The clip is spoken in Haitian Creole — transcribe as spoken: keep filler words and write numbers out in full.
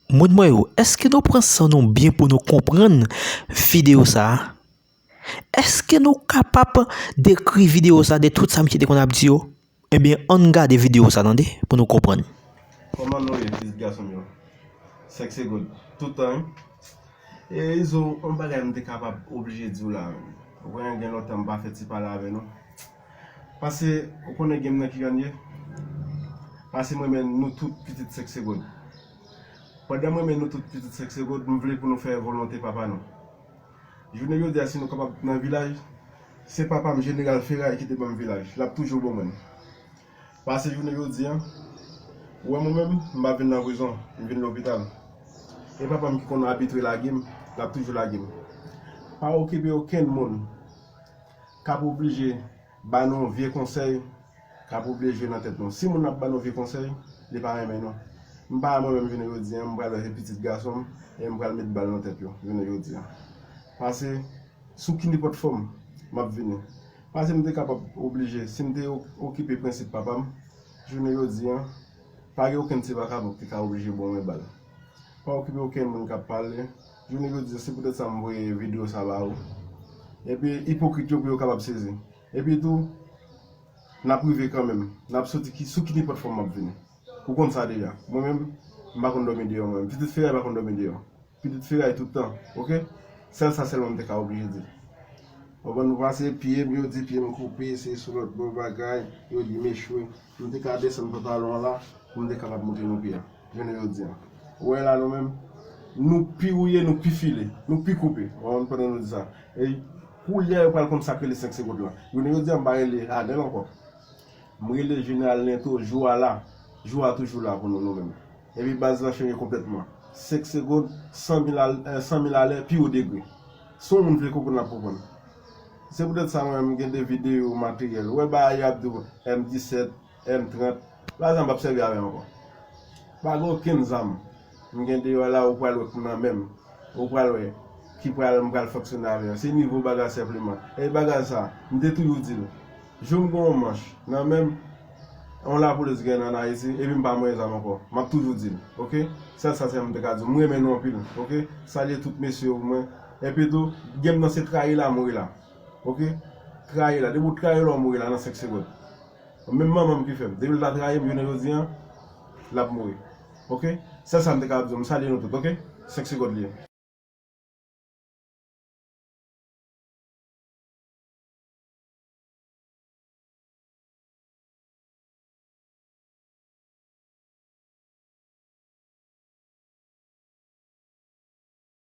Moun mwen yo, èske nou pran san nou byen pou nou konprann videyo sa a? Èske nou kapab dekri videyo sa a de tout sa misye te konn ap di yo? Ebyen, ann gade videyo sa a tande pou nou konprann. Kòman nou ye, pitit gason m yo? Sèk se God. Tout tan, wi. E Izo, yon bagay m te kapab oblije di w la, menm. Ou konnen gen lontan m pa fè ti pale avè nou. Pase, ou konnen gen m nan ki jan l ye? Pase m renmen nou tout pitit Sèk se God. Pandan m renmen nou tout pitit Sèk se God, m vle pou nou fè volonte papa nou. Jounen jodi a, si nou kapab nan vilaj, se papa m, Jeneral Feray, ki te ban m vilaj. L ap toujou ban mwen l. Pase jounen jodi a, ou wè mwen menm, m pa vin nan prizon, m vin lopital. E papa m ki konn abitre lage m, l ap toujou lage m. Pa okipe okenn moun k ap oblije ba nou vye konsèy, k ap oblije jwe nan tèt nou. Si moun nan ap ba nou vye konsèy, li pa renmen nou. M pa mwen menm jounen jodi a, m pral wè se pitit gason m, e m pral met bal nan tèt yo, jounen jodi a. Pase, sou ki nenpòt fòm, m ap vini. Pase m te kapab oblije, si m te o- okipe prensip papa m, jounen jodi a, pa gen okenn ti vakabon ki te ka oblije ban mwen bal. Pa okipe okenn moun k ap pale. Jounen jodi a, se poutèt sa m voye videyo sa ba ou. Epi ipokrit yo pou yo kapab sezi. Epi tou, n ap rive kanmenm. N ap soti ki, sou ki nenpòt fòm m ap vini. Ou konn sa deja. Mwen menm, m pa konn dòmi deyò mwen menm. Pitit Feray pa konn dòmi deyò. Pitit Feray tout tan, oke? Sèl sa sèlman m te ka oblije di. Ou konprann, nou pase pye m, yo di pye m koupe, se sou lòt bò bagay, yo di m echwe. M te ka desann pantalon an la, pou m te kapab montre nou pye a. Jounen jodi a. Ou wè la nou menm, nou pi wouye, nou pi file, nou pi koupe. Ou konprann, pandan nou di sa. E koulye a yo pral konn sa k rele sèk se God la. Jounen jodi a, m pa rele Adèl ankò. M rele Jeneral Lento, jou a la. Jou a toujou la pou nou, nou menm. Epi baz la chanje konplètman. Sèk se God, san mil al- eh, san mil alè, pi wo degre. Si yon moun vle konprann, l ap konprann. Se poutèt sa mwen menm, m gen de videyo, materyèl. Ou wè bagay y ap di w, M disèt, M trant, la zam p ap sèvi avè m ankò. Pa gen okenn zam. M gen deyò la, ou pral wè k nan men m. Ou pral wè ki pral, m pral fonksyone avè yo. Se nivo bagay senpleman. E bagay sa, m te toujou di l. Jou m gen yon manch nan men m, yon lapolis gen ann Ayiti, epi m pa manyen zam ankò. M ap toujou di l, oke? Sèl sa sèlman m te ka di w. M renmen nou anpil, oke? Salye tout mesye yo pou mwen. Epi tou, gen m nan se trayi la, mouri la. Oke? Trayi la. Depi w trayi la, w mouri la nan sèk se God. Menm manman m ki fè m. Depi l ta trayi m, jounen jodi a, l ap mouri. Oke? Sèl sa m te ka ap di w. M salye nou tout, oke? Sèk se God li ye.